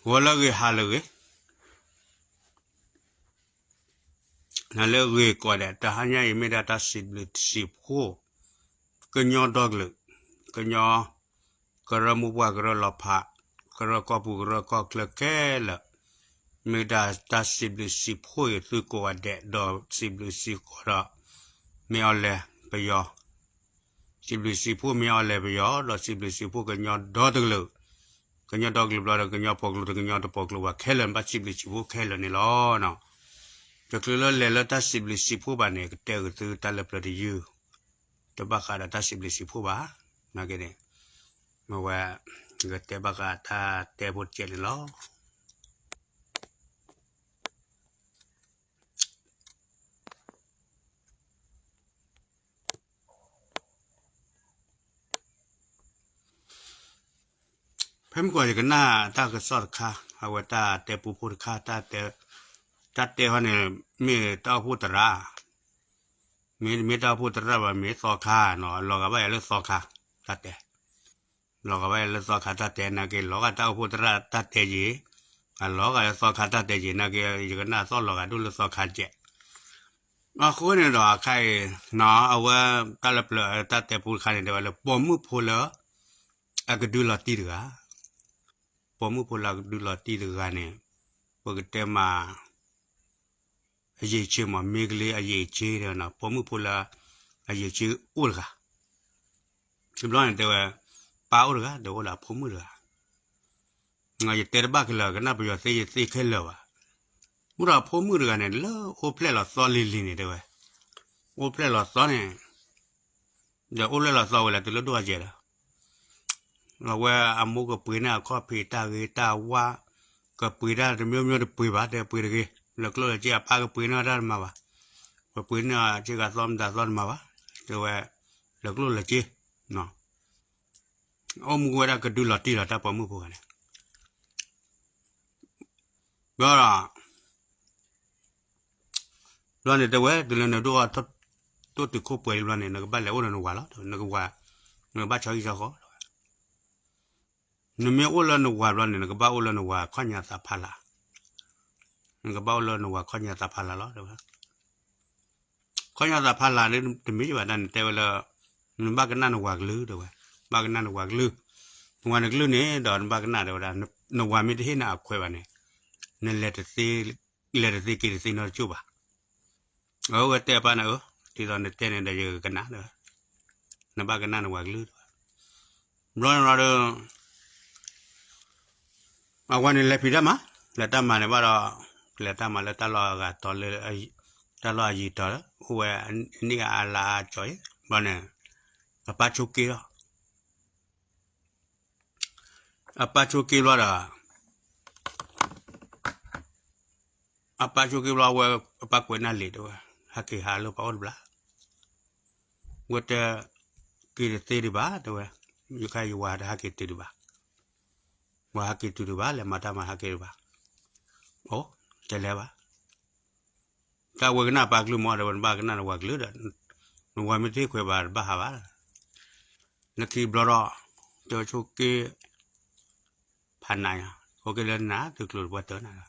ဂီၤလၢအဂ့ၤ ဟါလၢအဂ့ၤ, နၤလၢအဂ့ၤကိးဂၤဒဲး, တဟါညါအံၤမ့ၢ်ဒၣ်တၢ်စံးဘျုးစံးဖှိၣ် ကညီဒီကလုာ်, ကညီ ကရၢမိၢ်ပှၢ် ကရၢလီၤဖး, ကရၢကီၢ်ပူၤ ကရၢကီၢ်ချၢခဲလၢာ်, မ့ၢ်ဒၣ်တၢ်စံးဘျုးစံးဖှိၣ်အံၤသုကိးဂၤဒဲး, ဒီးစံးဘျုးစံးဖှိၣ်ဒီး မ့ၢ်အီၤလဲၤပယီၤ စံးဘျုးစံးဖှိၣ်မ့ၢ်အီၤလဲၤပယီၤ, ဒီးစံးဘျုးစံးဖှိၣ်ကညီဒီတကလုာ်, ကညီဒီကလုာ်ဘျီဒီး ကညီပိာ်ကျိာ်ဒီး ကညီတပိာ်ကျိာ်ဘၣ်ခဲလၢာ် ဘၣ်စံးဘျုးစံးဖှိၣ်ခဲလၢာ်န့ၣ်လီၤ. တချုးလၢလဲၤလၢတၢ်စံးဘျုးစံးဖှိၣ်ဘၣ်န့ၣ် ကတဲဂ့ၤသုတၢ်လၢပျၢၤတယုၢ်, တဘၣ်ဃးဒီးတၢ်စံးဘျုးစံးဖှိၣ်ဘၣ်, နာ်က့န့ၣ်, မ့ၢ်ဝဲ, ယကတဲဘၣ်ဃးတၢ်တဲဖိတကဲးန့ၣ်လီၤ. ဖဲမုၢ်ဂီၤ ယကနၣ်တၢ်ကစီၣ်တခါ, အဝဲတၢ်တဲပူဖိတခါ, တၢ်တဲဟီန့ၣ်, မ့ၢ်တၢ်အိၣ်ဖှိၣ်သရၣ်, မ့တမ့ၢ်တၢ်အိၣ်ဖှိၣ်သရၣ်ဘၣ် မ့ၢ်သီခါနီၤ, လီၤဂာ်ဘၣ်ယၤလၢသီခါ, တၢ်တဲ လီၤဂာ်ဘၣ်လၢသီခါတၢ်တဲ နာ်က့ လီၤဂာ်တၢ်အိၣ်ဖှိၣ်သရၣ်တၢ်တဲယံၤ, အလီၤဂာ်လၢသီခါတၢ်တဲယံၤ နာ်က့ ယကနၣ်သီၣ်လီၤဂာ်ဒိၣ်လၢသီခါကဲး. အဃိန့ၣ်ဒီးအခါအံၤ, အဝဲတၢ်လၢပျၢၤတၢ်တဲပူတခါန့ၣ် တဲဝဲလၢပိာ်မုၣ်ဖိလၢ အကဒုလီၤတံၢ်တဂၤ, ပိာ်မုၣ်ဖိလၢအကဒုလီၤတံၢ်တဂၤန့ၣ်, ပကတဲမး အရည်အချင်းမး မ့ၢ်ကလံအရည်အချင်းဒီး ပိာ်မုၣ်ဖိလၢ အရည်အချင်းအိၣ်တဂၤ, တဘျီန့ၣ်တဲဝဲ, ပၢ်အိၣ်တဂၤ ဒီးအိၣ်ဒီးအဖိမုၣ်တဂၤ, ယတဲတဘၣ်ခဲလၢာ် ကနၣ်ပယီၤသ့ယသ့ခဲလၢာ်ဘၣ်, အိၣ်ဒီးအဖိမုၣ်တဂၤန့ၣ် လၢအိၣ်ဖျဲၣ်လီၤသီလံၤလံၤန့ၣ်တဲဝဲ, အိၣ်ဖျဲၣ်လီၤသီန့ၣ် ဒီးအိၣ်ဖျဲၣ်လီၤသီဝဲလၢတုၤလၢဒိၣ်အယဲၢ်ဒီး အဝဲအမိၢ်ကပှ့ၤန့ၢ်အခီၣ်ဖံးတၢ်ဂ့ၤတၢ်ဝါ, ကပှ့ၤတၢ်တမံၤမံၤတပှ့ၤဘၣ် တဲပှ့ၤတဂ့ၤ, လၢကျိၣ်လၢစ့အပၢ်ကပှ့ၤန့ၢ်တၢ်တမၤဘၣ်, ပပှ့ၤန့ၢ်စ့ဂၤသီမတၤသီတမၤဘၣ်, တဲဝဲ, လၢကျိၣ်လၢစ့ အိၣ်မူဝဲဒၣ်ကဒုလီၤတံၢ်လီၤတၢ်ပိာ်မုၣ်ဖိဂၤန့ၣ် ဘျီဒီး, ဘျီန့ၣ်တဲဝဲ တုၤလၢနဒိၣ်ထီၣ်တိၢ်တုၤခိၣ်ပှဲၤလံဘျီန့ၣ် နကဘၣ်လဲၤအိၣ်ဒီးနဝၤလီၤ, နကဝၤ, နကဘၣ်ဆီဟံၣ်ဆီဃီ, နမ့ၢ်အိၣ်လၢနဝၤဘျီန့ၣ် နကဘၣ်အိၣ်လၢနဝၤခီၣ်ညါသးဖးလၢ်, နကဘၣ်အိၣ်လၢနဝၤခီၣ်ညါသးဖးလၢ်လီၤ တဲဝဲ ခီၣ်ညါသးဖးလၢ်န့ၣ် တမ့ၢ်ဘၣ်ဒၣ်န့ၣ် တဲဝဲလၢ နဘၣ်ကနၣ်နဝၤကလုၢ်တဲဝဲ, ဘၣ်ကနၣ်နဝၤကလုၢ်, နဝၤနကလုၢ်န့ၣ်ဒီးနဘၣ်ကနၣ်တဲဝဲဒၣ်, နဝၤမ့ၢ်တဟ့ၣ်နၤအခွဲးဘၣ်န့ၣ်, နလဲၤတသ့, လဲၤတသ့က့ၤတသ့နီတကၠိၢ်ဘၣ်, အဝဲတဲအပၢ်န့ၣ်ဧၢ, ဒ်သိးနတဲန့ၣ်ဒီးယကကနၣ်တဲဝဲ, နဘၣ်ကနၣ်နဝၤကလုၢ်တဲဝဲ, ဘျီန့ၣ်ဒီး အဝဲန့ၣ်လဲၤဖံးတၢ်မၤ, လဲၤတၢ်မၤန့ၣ်ဘၣ်ဒီး, လဲၤတၢ်မၤလၢတၢ်လီၢ်အဂၤတီၤလၢ, တၢ်လီၢ်အယံၤတီၤလၢ အိၣ်ဝဲအနံၣ်အါလါအါကၠီအံၤ, ဘျီန့ၣ်, အပၢ်ဆိက့လီၤ, အပၢ်ဆိက့ဘျီဒီး အပၢ်ဆိက့ဘျီဝဲ, အပၢ်ကွဲးနၢ်လံၤတဲဝဲ, ဟဲက့ၤဟးလၢပှၤအိၣ်တဘျီ, ဝဲတဲ, က့ၤတသ့ဒံးဘၣ်တဲဝဲ, ယခါယဝၤတဟးက့ၤတုၤဒံးဘၣ်, ဝၤဟးက့ၤတုၤဒံးဘၣ် လဲၤမၤတၢ်မၤဟးက့ၤဒံးဘၣ်, အိ, တလဲၤဘၣ် တၢ်ဝဲကနၣ်ပၢ်ကလုၢ်မး ဒီးဝဲနဘၣ်ကနၣ်နဝၤကလုၢ်ဒီး, နဝၤမ့ၢ်တဟ့ၣ်ခွဲးဘၣ်တဘၣ်ဟးဘၣ်, လၢခံဘျီဒီး, တဲဝဲဆိက့, ဖးနးယၤ, အိၣ်က့ၤလၢနၤ သုကျိၤတပှၢ်တၢၢ်နၤလီ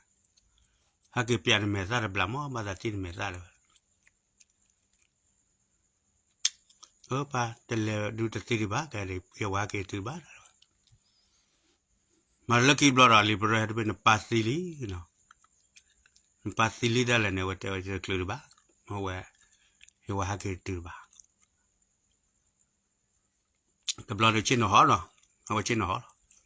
ၤ, ဟဲက့ၤပျးနမဲာ်သၣ်တဘျီမး ဘၣ်သးတံၢ်နမဲာ်သၣ်လၢၤ အၢပၢ် တလဲၤဒုးတသ့ဒံးဘၣ် ကဲဒ်ယဝၤဟဲက့ၤတုၤဘၣ်, မၤလၢခံဘျီဒီး လံာ်ပရၢဟဲတဘ့ၣ် နပၢ်သံလံ, နပၢ်သံလံဒၣ်လဲာ်န့ၣ် အဝဲတဲဝဲတချုးဒံးဘၣ်, အဝဲ, ယဝၤဟဲက့ၤတုၤဘၣ် တဘျီဒီးဆ့ၣ်နီၤဟီလီၤ, အဝဲဆ့ၣ်နီၤဟီလီၤ,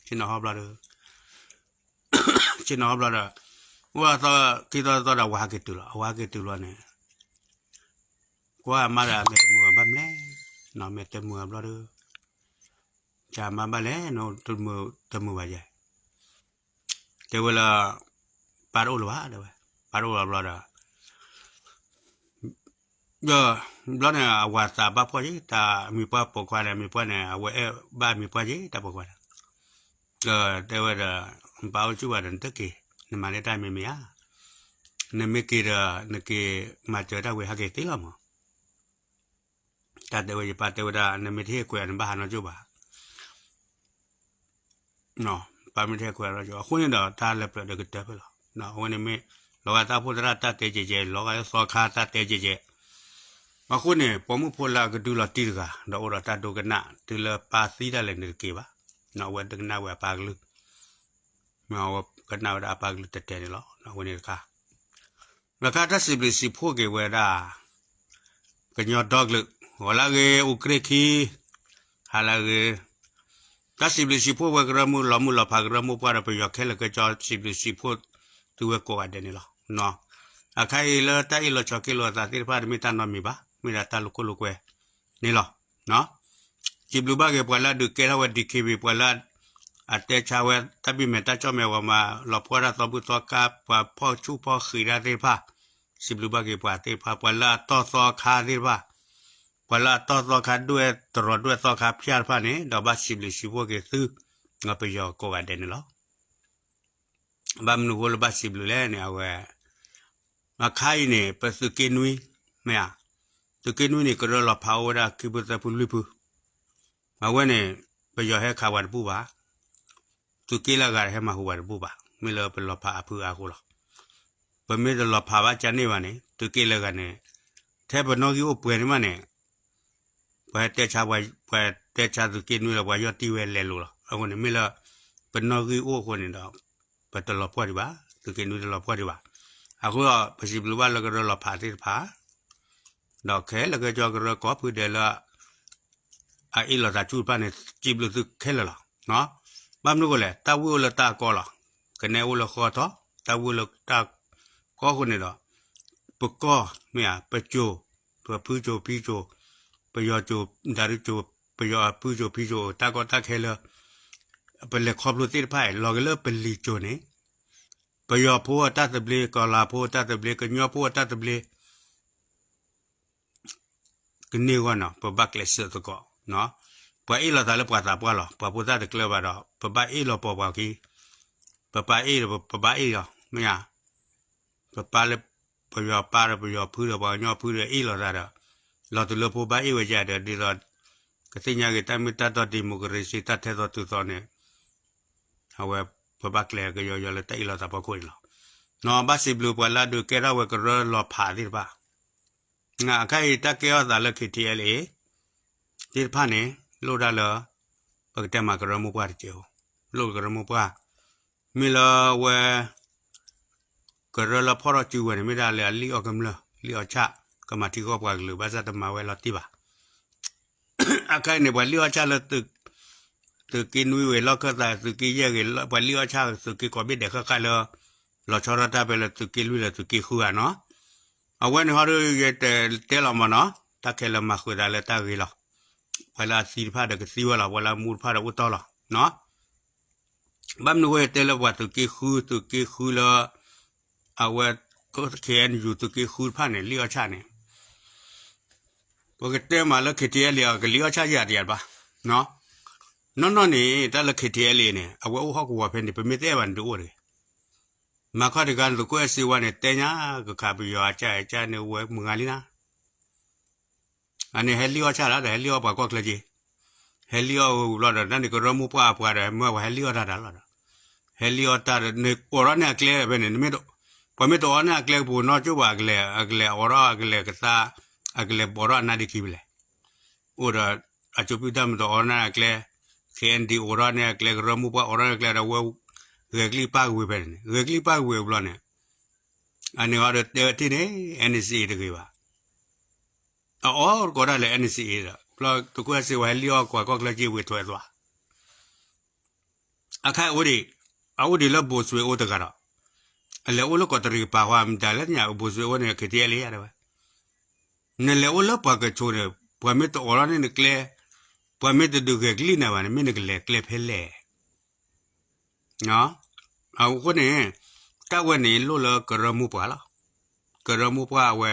ဆ့ၣ်နီၤဟီဘျီဒီး, ဆ့ၣ်နီၤဟီဘျီဒီး, အိၣ်သီခံသီသီဒီး အဝၤဟဲက့ၤတုၤလီၤ, အဝၤဟဲက့ၤတုၤဘျီန့ၣ်, ကွၢ်အမါဒီးအမဲာ်တမုာ်ဘၣ်မလဲၣ်, မဲာ်တမုာ်ဘျီဒီး, ကမါဘၣ်လဲၣ်, တမုာ်ဘၣ်ယဲၢ် တဲဝဲလၢ, ပၢ်တအိၣ်လၢၤဘၣ် တဲဝဲ, ပၢ်တအိၣ်လၢၤဘျီဒီး, ဒီး, ဘျီန့ၣ် အဝၤသးဘၣ်ဖှီၣ်က့ၤ တၢ်မံၤပှၢ်ပိာ်ခွါန့ၣ် မံၤပှၢ်န့ၣ် အဝဲအဲၣ်ဘၣ်မံၤပှၢ်က့ၤ တၢ်ပိာ်ခွါန့ၣ်, ဒီးတဲဝဲဒီး, ပၢ်အိၣ်ဆူၣ်ဘၣ်ဒီးနတက့ၤ, နမၤန့ၢ်တၢ်မ့ၢ်မ့ၢ်ဧါ, နမ့ၢ်က့ၤဒီး နက့ၤမၤစၢၤတၢ်ဝံၤဟဲက့ၤသ့လီၤမး တၢ်တဲဝဲယပၢ်တဲဝဲဒၣ် နမ့ၢ်တဟ့ၣ်ကွဲး နဘၣ်ဟးနီတကၠိၢ်ဘၣ်, ပ မ့ၢ်ထဲခွဲးဒီး အဃိန့ၣ်ဒီး တၢ်လၢပျၢၤဒီးကတၢၢ်ဖဲလီၤ. အဝဲန့ၣ်မ့ၢ် လီၤဂာ်တၢ်အိၣ်ဖှိၣ်သရၣ်တၢ်တဲကဲကဲ, လီၤဂာ်လၢသီခါတၢ်တဲကဲကဲ, အဃိန့ၣ် ပိာ်မုၣ်ဖိလၢအကဒုလီၤတံၢ်တဂၤ ဒီးအိၣ်ဒီးတၢ်ဒိကနၣ် တုၤလၢပၢ်သံတၢ်လဲၣ်န့ၣ်တက့ၢ်ဘၣ်. အဝဲတကနၣ်ဝဲအပၢ်ကလုၢ်, မ့ၢ်အဝဲကနၣ်ဝဲဒၣ်အပၢ်ကလုၢ်တဲာ်တဲာ်န့ၣ်လီၤ. အဝဲန့ၣ်တခါ တခါတၢ်စံးဘျုးစံးဖှိၣ်က့ၤဝဲဒၣ် ကညီဒီကလုာ်, ဂီၤလၢအဂ့ၤ အိၣ်ကြ့ၢ်ခံ, ဟါလၢအဂ့ၤ, တၢ်စံးဘျုးစံးဖှိၣ်ဝဲကရၢမိၢ်လီၤမုၢ်လီၤဖးကရၢမိၢ်ပှၢ်ဒီး ပယီၤခဲလၢာ်ကဲကၠီ စံးဘျုးစံးဖှိၣ်သုဝဲကိးဂၤဒဲးန့ၣ်လီၤ. အခါအံၤလၢတၢ်အ့ၣ်လိာ်ဆိးက့လိာ်အသးသ့ၣ်တဖၣ် တမ့ၢ်ဒၣ်တၢ်လိာ်ခိၣ်လိာ်ကွဲန့ၣ်လီၤ. စံးဘျုးဘၣ်က့ၤပှၤလၢအဒုးကဲထီၣ်ဝဲ ဒီး ကဘ့ၣ် ပှၤလၢ အတဲဆါဝဲတၢ်ဘံၣ်မဲာ်တၢ်ကၠီၣ်မဲာ် ပှၤမၤလီၤဖှီၣ်တၢ်သီဘူၣ်သီခါ ပှၤဖီၣ်ဆူၣ်ဖီၣ်ဃံးတၢ်သ့ၣ်တဖၣ်, စံးဘျုးဘၣ်က့ၤပှၤသ့ၣ်တဖၣ် ပှၤလၢအတီၢ်သီခါသ့ၣ်တဖၣ်, ပှၤလၢအတီၢ်သီခါဒွဲၣ်တရီၤဒွဲၣ်သီခါဖၠၣ်တဖၣ်န့ၣ် ဒီးဘၣ်စံးဘျုးစံးဖှိၣ်က့ၤသု ပယီၤကိးဂၤဒဲးန့ၣ်လီၤ. ဘၣ်မနုၤအဃိလၢဘၣ်စံးဘျုးလဲၣ်န့ၣ် အဝဲ အခါအံၤန့ၣ် ပသုးက့နွံ, မ့ၢ်ဧါ, သုးက့နွံန့ၣ် ကရၢလီၤဖးအိၣ်ဝဲဒၣ်ခံဖုသၢဖုလွံၢ်ဖု, အဝဲန့ၣ် ပယီၤဟဲခးပှၤတဘူၣ်ဘၣ်, သုးက့လၢအဂၤဟဲမၤဟူးပှၤတဘူၣ်ဘၣ်, မ့ၢ်လၢပလီၤဖးအဖုအါအဃိလီၤ. ပမ့ၢ်တလီၤဖးဘၣ်ကန့ၢ်ဘၣ်န့ၣ် သုးက့လၢအဂၤန့ၣ် ထဲပနီၣ်ဂံၢ်အိၣ်ပှဲၤန့ၣ်မးန့ၣ် ပှၤဟဲတဲဆါ ပှၤတဲဆါသုးက့နွံလီၤ ပှၤယီၢ်တံၢ်ဝဲလဲၤလိၤလီၤ. အဃိန့ၣ် မ့ၢ်လၢပနီၣ်ဂံၢ်အိၣ်အဃိန့ၣ်ဒီး ပတလီၤပှီၢ်ဒံးဘၣ်, သုးက့နွံတလီၤပှီၢ်ဒံးဘၣ်. အဃိဒီး ပစံးဘျုးဘၣ်လၢကရၢလီၤဖးသ့ၣ်တဖၣ် ဒီးခဲလၢာ်ကဲကၠီကရၢကိးဖုဒဲးလၢ အအ့ၣ်လိာ်သးဆူၣ်တဖၣ်န့ၣ် စံးဘျုးသုခဲလၢာ်လီၤ. ဘၣ်မနုၤအဃိလဲၣ်, တၢ်ဝ့ၢ်အိၣ်လၢတၢ်ကီလီၤ. ကနဲအိၣ်လၢဃီထီၣ်, တၢ်ဝ့ၢ်လၢတၢ်ကီအဃိန့ၣ်ဒီး ပကီၢ်, မ့ၢ်ဧါ, ပကၠိၤ, ပဖုကၠိၤဖံကၠိၤ, ပယီၤကၠိၤ, ဒၣ်ဒုကၠိၤ, ပယီၤဖုကၠိၤဖံကၠိၤ တၢ်ကီတၢ်ခဲလၢ ပလဲၤခီဖျိသ့ၣ်တဖၣ်အံၤ လီၤက့ၤလၢပလံၤကၠိၤန့ၣ် ပယီၤဖိအတၢ်သဘျ့, ကီၤလၤဖိအတၢ်သဘျ့, ကညီဖိအတၢ်သဘျ့ ကန့ၢ်အဂီၢ်န့ၣ် ပဘၣ်ကျဲးစၢးသကိး. ပှၤအ့ၣ်လိာ်သးလၢပှၤသးပှၢ်လီၤ. ပှၤဖိသၣ်တကျၢၤဘၣ်ဒီး ပဘၣ်အ့ၣ်လိာ်ပိာ်ပှၤခံ, ပပၢ်အ့ၣ်ဒီးပဘၣ်အ့ၣ်လီၤ, မ့ၢ်ဧါ. ပပၢ်လၢ ပယီၤပၢ်ဒီးပယီၤဖုဒီးပှၤကညီဖုဒီးအ့ၣ်လိာ်သးဒီး လီၤတူာ်လၢဖိဘၣ်အ့ၣ်ဝဲယၤဒီး ဒ်သိး ကသ့ၣ်ညါက့ၤတၢ်မ့ၢ်တၢ်တီ democracy တၢ်ထဲသိးတုၤသိးန့ၣ် အဝဲ ပဘၣ်ကျဲၤကယီယီလၢတၢ်အ့ၣ်လိာ်သးဖီခိၣ်န့ၣ်လီၤ. နီၢ်ဘၣ်စံးဘျုးပှၤလၢအဒုးကဲထီၣ်ဝဲကရၢလီၤဖးသ့ၣ်တဖၣ် အခါအံၤတၢ်ကဲထီၣ်သးလၢ ခ့ထံအဲလ်အ့ သ့ၣ်တဖၣ်န့ၣ် လိၣ်ဒၣ်လၢ ပကတဲမးကရၢမိၢ်ပှၢ်တက့ၢ်ဧိၤ, လိၣ်ကရၢမိၢ်ပှၢ်, မ့ၢ်လၢဝဲ ကရၢလၢဖီၣ်ထီၣ်စုဝဲန့ၣ် မ့ၢ်ဒၣ်လၢအလံၣ်အီၣ်ကမျၢၢ် လံၣ်အီၣ်ဆၣ် ကမၤထံကီၢ်ပှၤကလုာ် ဘၣ်ဆၣ်တမၤဝဲလီၤတံၢ်ဘၣ်. အခါအံၤန့ၣ် ပှၤလံၣ်အီၣ်ဆၣ်လၢ သုးက့နွံဝ့ၤလီၢ်ခၢၣ်သး သုးက့ယဲၢ်ဂ့ၤ ပှၤလံၣ်အီၣ်ဆၣ်သုးက့ကိးဘ့ၣ်ဒဲးဃၣ်ဃၣ်လၢ လီၤဆီဒၣ်တၢ်ဖဲလၢသုးက့လွံၢ်လၢသုးက့ဃုဧါနီၤ. အဝဲန့ၣ်ဟီဒီးယတဲလီၤမးနီၤ တၢ်ခဲလၢာ်မၤဃုာ်သးလၢတၢ်ဂ့ၤလီၤ. ပှၤလၢအသံတဖၣ်ဒီးကသံဝဲလီၤ ပှၤလၢအမူတဖၣ်ဒီးအိၣ်တီၢ်လီၤနီၤ. ဘၣ်မနုၤအဃိယတဲလၢပှၤသုးက့ဃု သုးက့ဃုလၢ အဝဲ ခ့ၣ်အဲၣ်ယူၣ် သုးက့ဃုတဖၣ်န့ၣ် လံၣ်အီၣ်ဆၣ်န့ၣ် ပကတဲမးလၢ ခ့ထံအဲလ်အ့ အကလံၣ်အီၣ်ဆၣ်ယၤတယၤတဘၣ်. နီၢ်နီၢ်န့ၣ် တၢ်လၢ ခ့ထံအဲလ်အ့န့ၣ် အဝဲအိၣ်ဟီၣ်ကဝီၤဖဲန့ၣ် ပမ့ၢ်တအဲၣ်ဘၣ်န့ၣ် တအိၣ်တဂ့ၤ. မၤခီတဂၤန့ၣ် သုးခိၣ်အဲၣ်စ့ဝါန့ၣ် တဲညါကခးပယီၤအကၢ်အကၢ်န့ၣ် ဝဲမုၢ်ဂၤလံနၤ အန့ၣ်ဟဲလံၣ်အီၣ်ဆၣ်လီၤ ဒီးဟဲလံၣ်အီၣ်ပှၤကီၢ်ချၢက့ၤ, ဟဲလံၣ်အီၣ်ဝံၤဘျီဒီး တၢ်န့ၣ်ကရၢမိၢ်ပှၢ်အပှၤဒီး မ့ၢ်ပှၤဟဲလံၣ်အီၣ်တၢ်တၢ်လီၤဒီး, ဟဲလံၣ်အီၣ်တၢ်ဒီး န့ၣ်အိးထီၣ်န့ၢ်အကျဲဖဲန့ၣ် နမ့ၢ်, ပှၤမ့ၢ်တအိးန့ၢ်အကျဲကပူၤနီၢ်ကၠိဘၣ် အကလဲၤ, အကလဲၤအိးထီၣ်အကလဲၤကသါ, အကလဲၤဘိးထီၣ်အနါဒ့ခံဖဲလဲၣ်. အိၣ်ဒီး အကၠိပံၣ်တၢ်မ့ၢ်တအိးန့ၢ်အကျဲ, ခ့ၣ်အဲၣ်ဒံၣ်အိးထီၣ်န့ၢ်အကျဲ ကရၢမိၢ်ပှၢ်အိးထီၣ်န့ၢ်အကျဲဒီး ဝဲဂဲၤကလံၣ်ပၢ်ကဝ့ၤဖဲန့ၣ်န့ၣ် ဂဲၤကလံၣ်ပၢ်ကဝ့ၤဘျီန့ၣ် အန့ၣ်အီၤဒီးတဲဝဲတ့ၢ်န့ၣ် NCA တဂ့ၤဘၣ်. အအိၣ်တကိးတၢ်လၢ NCA ဒီး ဘျီသုးခိၣ်အဲၣ်စ့ဝါဟဲလံၣ်အီၣ်ကွၢ်ကီၢ်ချၢက့ၤဝံၤထွဲသွါ အခါအံၤအိၣ်ဒံး, အအိၣ်ဒံးလၢဘိးစွ့အိၣ်တဂၤဒီး, အလဲၤအိၣ်လၢကီးတရံးကပၤဃီ မတၤလဲၣ်ညါ ဘိးစွ့အိၣ်န့ၣ် ခ့ၣ်ထံအဲလ်အ့ ယါတဲဝဲ, နလဲၤအိၣ်လၢပှၤကဆိးန့ၣ် ပှၤမ့ၢ်တအိးထီၣ်န့ၢ်နကျဲ, ပှၤမ့ၢ်တဒုးဂဲၤကလံၣ်နၤဘၣ်န့ၣ် မ့ၢ်နကလဲၤကျဲဖဲလဲၣ် အဃိန့ၣ် တၢ်ဝဲန့ၣ်လိၣ်လၢကရၢမိၢ်ပှၢ်လီၤ. ကရၢမိၢ်ပှၢ်အဝဲ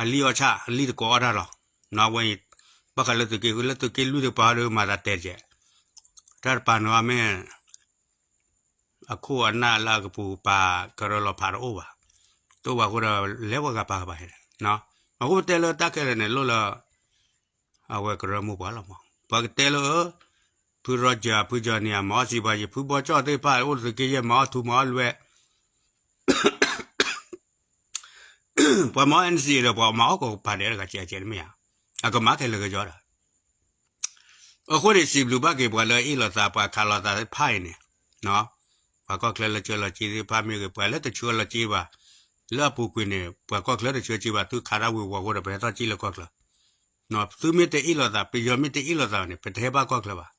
အလံၣ်အီၣ်ဆၣ် အလံၣ်တကိးအီၣ်တၢ်လီၤ. အဝဲအံၤ ဘၣ်ဃးလၢသုးက့ဃု လၢသုးက့လွံၢ်တကပၤဒီးမၤသးတဲတကဲး, တၢ်တပၤန့ၣ်မ့ၢ် အခိၣ်အနၢ်လၢအကပူၤပာ်ကရၢလီၤဖးတအိၣ်ဘၣ်. တအိၣ်ဘၣ်အဃိဒီး လဲၤဝဲဂၤပာ်ကပၤဟဲ, အဃိပတဲလၢတၢ်ခဲလၢာ်န့ၣ် လိၣ်လၢ အဝဲကရၢမိၢ်ပှၢ်လီၤမး. ပှၤကတဲလၢ ဖ ဖုရီကၠၢ် ဖုကၠီၣ်နံၣ် မၤအီၣ်စံးပှၤယံၤ ဖုဘီကၠီၣ်သ့ၣ်တဖၣ် အိၣ်သုးက့ယဲၢ် မၤအီၣ်ထူ မၤအီၣ်လွဲၢ် ပှၤမၤအီၣ် NCA ဒီး ပှၤမၤအီၣ်ကိးပၤဒဲးတဂၤ ကဲကဲတမ့ၢ်ဧါ, အကမၤခဲလၢာ်ကယီဒီး အဃိန့ၣ် စံးဘျုးဘၣ်က့ၤပှၤလၢအ့ၣ်လိာ်သး ပှၤခးလိာ်သးသ့ၣ်တဖၣ်အံၤန့ၣ်, ပှၤကီၢ်ချၢလၢဆှၢလီၤစ့သ့ၣ်တဖၣ်မ့ၢ်ဂ့ၤ ပှၤလၢတဆှၢလီၤစ့ဘၣ်, လၢအပူၤကွံာ်န့ၣ် ပှၤကီၢ်ချၢတဆှၢစ့ဘၣ် သုခးတၢ်ဝ့ၤဝီၤအဃိဒီး ပဟဲထီၣ်စံၣ်လၢကီၢ်ချၢ သုမ့ၢ်တအ့ၣ်လိာ်သး ပယီၤမ့ၢ်တအ့ၣ်လိာ်သးန့ၣ် ပတဟဲဘၣ်ကီၢ်ချၢဘၣ်.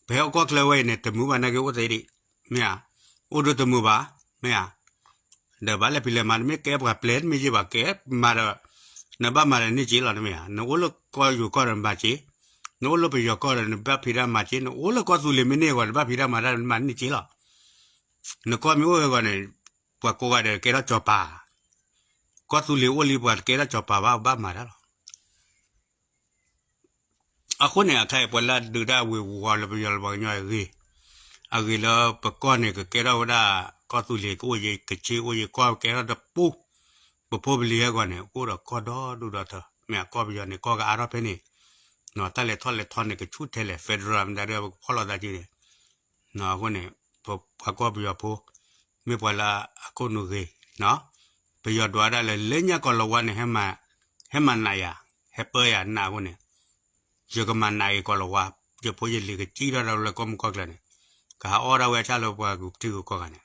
ပဟဲအိၣ်ကီၢ်ချၢဝဲအံၤန့ၣ် တမုာ်ဘၣ်နာ်က့အိၣ်သ့ဒံး, မ့ၢ်ဧါ, အိၣ်ဒိတမုာ်ဘၣ်, မ့ၢ်ဧါ, ဒီးဘၣ်လဲၣ်ဖံးလဲၣ်မၤ တမ့ၢ်ကဲပှၤပျဲၢ်တမ့ၢ်ယ့ၢ်ဘၣ် ကဲမၤဒီး နဘၣ်မၤဒီးန့ၢ်စ့လီၤ တမ့ၢ်ဧါ, နအိၣ်လၢကီၢ်ယိၤကီၢ်ဒီးမၤစ့, နအိၣ်လၢပယီၤကီၢ်ဒီး နဘၣ်ဖံးတၢ်မၤစ့, နအိၣ်လၢကီၢ်သူလ့ၤမ့ၢ်န့ၢ်အဂီၢ် နဘၣ်ဖံးတၢ်မၤတၢ်မၤန့ၢ်စ့လီၤ. နကီၢ်မ့ၢ်အိၣ်ဝဲအဂီၢ်န့ၣ် ပှၤကိးဂၤဒဲးကဲထီၣ်စီၤပၤ, ကီၢ်သူလ့ၤအိၣ်လံ ပှၤတကဲထီၣ်စီၤပၤဘၣ် ဘၣ်မၤတၢ်လီၤ. အဃိန့ၣ် အခါအံၤ ပှၤလၢအဒုးတၢ်ဝ့ၤဝီၤလၢပယီၤလၢပှၤကညီအဂ့ၤ, အဂ့ၤလၢပကီၢ်န့ၣ် ကကဲထီၣ်ဝဲဒၣ် ကီၢ်သူလ့ၤကအိၣ်ယံၤ ကခ့အိၣ်ယံၤ ကီၢ်ကဲထီၣ်တပူၤ, ပဖိပလံၤဟဲဂီၤန့ၣ် အိၣ်ဒီးကီၢ်ဒီဒူၣ်ဒီထၢ မ့ၢ်အကီၢ်ပယီၤန့ၣ် ကီၢ်ကအါထီၣ်ဖဲန့ၣ်, တၢ်လဲၤထီၣ်လဲၤထီန့ၣ် ကဆူၣ်ထဲလဲၣ် federal မတၤဒုး ပကဖီၣ်လိာ်သးက့န့ၣ် အဃိန့ၣ် ပှၤကီၢ်ပယီၤဖိ မ့ၢ်ပှၤလၢအခိၣ်နူာ်ဂ့ၤ, ပယီၤဒွးဒၣ်လၢ လၢညါကီၢ်လီၤဝါန့ၣ် ဟဲမၤနးယၤ, ဟဲပၢယၤနးအဃိန့ၣ်, ယကမၤနးအံၤကီၢ်လီၤဝါ, ယဖိယလံၤကစံၣ်ထီၣ်ဒၣ်လၢကီၢ်မုၢ်ကီၢ်ကျၢၤန့ၣ်, ကဟးအီၣ်ဒၣ်ဝဲအဆၣ်လၢပှၤကူၣ်ထံကူၣ်ကီၢ်ဂၤန့ၣ်,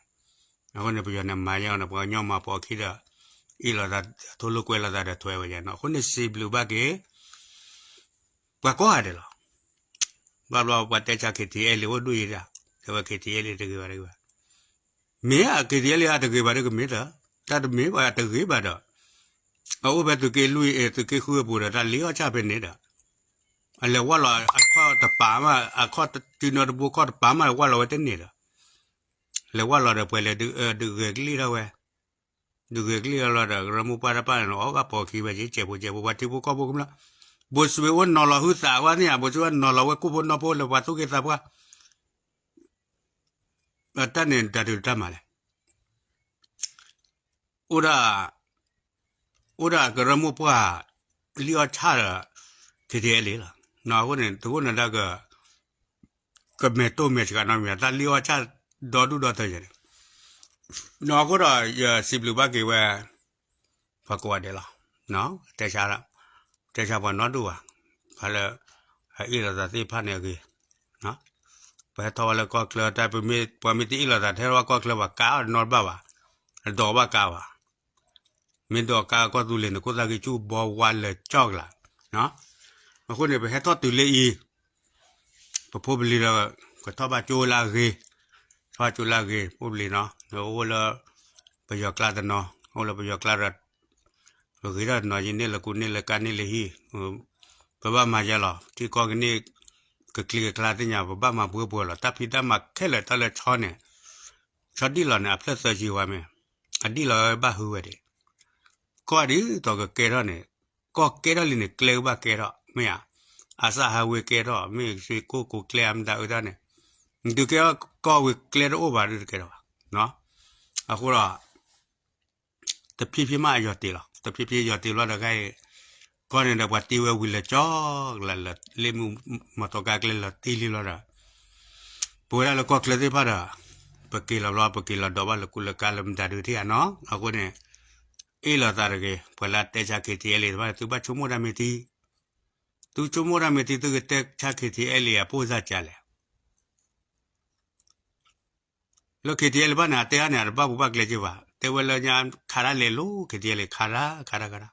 အဃိန့ၣ် ပယီၤန့ၣ်မၤယဲအီၤန့ၣ် ပှၤကညီမၤပိာ်အခံဒီး အ့ၣ်လိာ်သး ထိလိာ်ကွဲလိာ်သးဒီးထွဲဝဲယဲနီၤ, အဃိန့ၣ်စံးဘျုးဘၣ်က့ၤ ပှၤကိးဂၤဒဲးလီၤ. ဘၣ်ဘျီပှၤတဲဆါ KTLA အိၣ်ဒိၣ်ယံၤဒၣ်, တဲဝဲ KTLA တဂ့ၤဘၣ်တဂ့ၤဘၣ်, မ့ၢ်ဧါ KTLA အတဂ့ၤဘၣ်ဒီးကမ့ၢ်ဒီး, တၢ်တမ့ၢ်ဘၣ်တဂ့ၤဘၣ်ဒီး, အအိၣ်ဖဲသုးက့လွံၢ် သုးက့ဃုအပူၤဒီး တၢ်လ့အီၣ်ဆၣ်ဖဲန့ၣ်ဒီး, အလဲၤဝၢ်လီၤအခီၣ်တပၤမး အခီၣ်တနီတဘိခီၣ်တပၤမး ဝၢ်လီၤဝဲတန့ၢ်ဒီး, လဲၤဝၢ်လီၤဒီးပှဲၤလဲၤဒုးဂဲၤကလံၣ်ထီၣ်ဝဲ ဒုးဂဲၤကလံၣ်ထီၣ်လီၤဒီး ကရၢမိၢ်ပှၢ်တဖၣ်န့ၣ် အီၣ်ဘၣ်ပိာ်ခံဝဲက့ၤ စဲးဖိစဲးဖိ ပှၤထံဖိကီၢ်ဖိကမျၢၢ်, ဘိၣ်စွ့ၤအိၣ်နီၤလီၤဟုသးဝဲန့ၣ်ဧါ, ဘိၣ်စွ့ၤဝဲနီၤလီၤဝဲကိၢ်ဖိနီၢ်ဖိလၢပှၤသူၣ်က့သးပှၢ်, တၢ်န့ၣ်တၢ်ဒုးတၢ်မၤလဲၣ်, အိၣ်ဒၣ် အိၣ်ဒၣ်ကရၢမိၢ်ပှၢ် လံၣ်အီၣ်ဆၣ်ဒီး KTLA လီၤ. အဃိန့ၣ် တဃိန့ၣ်ဒၣ်က ကမဲာ်တိၢ်မဲာ်ဆှးနီတမံၤ တၢ်လံၣ်အီၣ်ဆၣ်ဒီဒူၣ်ဒီထၢယဲန့ၣ်, အဃိဒီးယစံးဘျုးဘၣ်က့ၤဝဲ ပှၤကိးဂၤဒဲးလီၤ. တဲဆါ တဲဆါပှၤနီတဒူၣ်ဘၣ်, ပှၤလၢ အအ့ၣ်လိာ်သးသ့ၣ်တဖၣ်န့ၣ်အဂ့ၤ, ပှၤဟဲထီၣ်ဝဲလၢကီၢ်ချၢ တၢ်ပမ့ၢ် ပှၤမ့ၢ်တအ့ၣ်လိာ်သး တဟဲထီၣ်ဝဲကီၢ်ချၢဘၣ် ကါအီၣ်နီတဘၣ်ဘၣ်, အဒိးဘၣ်ကါဘၣ် မ့ၢ်ဒိးကါကီၢ်သူလ့ၤန့ၣ် ခိၣ်သၣ်ဂံၢ်ဆူၣ်ဘီဝါလၢာ်ကၠီကလာ်, အဃိန့ၣ် ပဟဲထီၣ်တုၤလၢအံၤ, ပဖိပလံၤဒီး ကထီၣ်ဘၣ်ကၠိလၢအဂ့ၤ, ထီၣ်ဘၣ်ကၠိလၢအဂ့ၤ ဖိပလံၤနီၤ, အိၣ်လၢ ပယီၤကျါတနီၤ အိၣ်လၢပယီၤကျါဒီး ပဂ့ၤထီၣ်နီၤယံၤန့ၣ်လၢကူန့ၣ်လၢကါန့ၣ်လၢဟံၣ်, ပဘၣ်မၤယဲလီၤ ထံကီၢ်ကန့ၢ် ကကျံကကျါသ့ၣ်ညါ ပဘၣ်မၤပှဲၤပှဲၤလီၤ တၢ်ဖံးတၢ်မၤခဲလၢာ်တၢ်လၢဆီန့ၣ်, ဆီဒံၣ်လီၤန့ၣ် အဖျၢၣ်သၢဆံဝါမ့ၢ်, အဒံၣ်လီၤဝဲဘၣ်ဟုဝဲဒၣ်, ကီၢ်ဒ်သိးကကဲထီၣ်န့ၣ်, ကီၢ်ကဲထီၣ်လံန့ၣ် ကျဲကဘၣ်ကဲထီၣ် မ့ၢ်ဧါ, အစၢ်ဟးဝ့ကဲထီၣ် မ့ၢ်စ့ၢ်ကိၢ်ကိးကျဲအမတၤအုၣ်တၢ်န့ၣ်, နတုၤကဲထီၣ်ကီၢ်ဝ့ၤကျဲတအိၣ်ဘၣ်ဒ်တကဲထီၣ်ဘၣ်, အဃိဒီး တဖြည်းဖြည်းမးအယီၤတ့ၢ်လီၤ တဖြည်းဖြည်းယီၤတ့ၢ်ဘျီဒီးခါအံၤ, ကီၢ်န့ၣ်ဒီးပှၤတ့ဝဲဝံၤလၢာ်ကၠီကလၢာ်လၢာ် လ့ၣ်မုၢ်မီၤသီကါကျဲလီၤတ့ၢ်လံဘျီဒီး, ပဝဲဒၣ်လၢကီၢ်ချၢသ့ၣ်တဖၣ်ဒီး, ပက့ၤလီၤဘျီ ပက့ၤလီၤဒိးဘၣ်လၢကူလၢကါလၢမတၤဒုးထံၣ်ဧါနီၤ အဃိန့ၣ်, အ့ၣ်လိာ်သးတဂ့ၤ ပှၤလၢအတဲဆါ KTLA တဖၣ်န့ၣ် သုဘၣ်ဆိကမိၣ်တၢ်မ့ၢ်တံၢ်, သုဆိကမိၣ်တၢ်မ့ၢ်တံၢ် သုကတဲဆါ KTLA အပိၢ်စၢ်ကလဲၣ် လၢ KTLA ဘၣ်န့ၣ် အတဲအါန့ၣ် အတဘၣ်ပူၤဘၣ်ကျဲက့ဘၣ် တဲဝဲလၢညါခးတၢ်လဲၤလိၤ KTLA ခးတၢ် ခးတၢ် ခးတၢ်,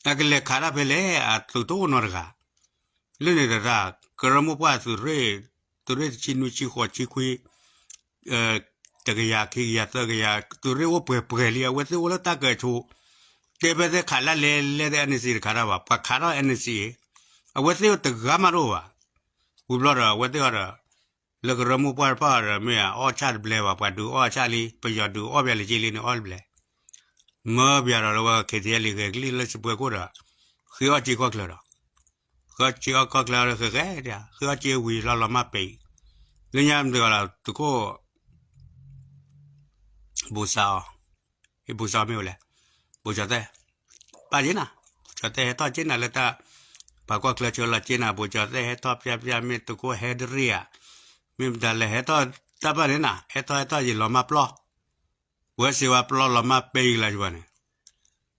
အကလဲၤခးတၢ်ဖဲလဲၣ် အသုးတအိၣ်နီတဂၤ, လၢန့ၣ်တဂၤ ကရၢမိၢ်ပှၢ်သုးရ့ၣ်, သုးရ့ၣ်တဆံနွံဆံဃိးဆံခွံ, တကယၤခံကယၤသၢကယၤ သုးရ့ၣ်အိၣ်ပှဲၤပှဲၤလံ အဝဲသ့ၣ်အိၣ်လၢတၢ်ကၢၤဆိး, တဲဖဲသ့ၣ်ခးတၢ်လဲၤလဲၤသ့ၣ် NCA တခးတၢ်ဘၣ် ပှၤခးထီၣ် NCA, အဝဲသ့ၣ်တဂၤမးတအိၣ်ဘၣ်, ဝံၤဘျီဒီး အဝဲသ့ၣ်အီၤဒီး လၢကရၢမိၢ်ပှၢ်တဖၣ်ဒီး မ့ၢ်အီၣ်ဆၣ်တဘျဲဘၣ် ပှၤဒုးအီၣ်ဆၣ်လံ ပယီၤဒုးအီၣ်ဘၣ်လၢက့လံန့ၣ်အီၣ်တဘျဲ, မၢဘၣ်ဒီးလၢဝဲ KTLA ဂဲၤကလံၣ်လၢစပွဲခိၣ်ဒီး, ဃ့အီၣ်က့ကီၢ်ချၢဒီး, ဃ့အီၣ်က့ကီၢ်ချၢဃဲဃဲဒၣ် ဃ့အီၣ်က့ဝံၤလီၤလီၤမၢ်ပဲာ်, လၢညါမ့ၢ်တဂၤလီၤ သုးခိၣ် ဘူၣ်စၢ်အီၤ, ဘူၣ်စၢ်မ့ၢ်ဝဲလဲၣ်, ဘူၣ်စၢ်သဲ, ပာ်က့နၤ, ဘူၣ်စၢ်သဲဟဲထီၣ်က့နၤလၢတၢ်, ပှၤကီၢ်ချၢဆှၢလီၤက့ၤနၤ ဘိၣ်ကၠီၤသဲး ဟဲထီၣ်ပျၢ်ပျၢ် မ့ၢ်တကိးဟဲတရံးဧါ, မ့ၢ်မတၤလဲၣ် ဟဲထီၣ်တၢ်ဘၣ်န့ၣ်နၤ ဟဲထီၣ်ဟဲထီၣ်ယံာ်လီၤမၢ်ပျီ, ဝဲစ့ဝါပျီလီၤမၢ်ပဲယံာ်လီၤယဘၣ်န့ၣ်,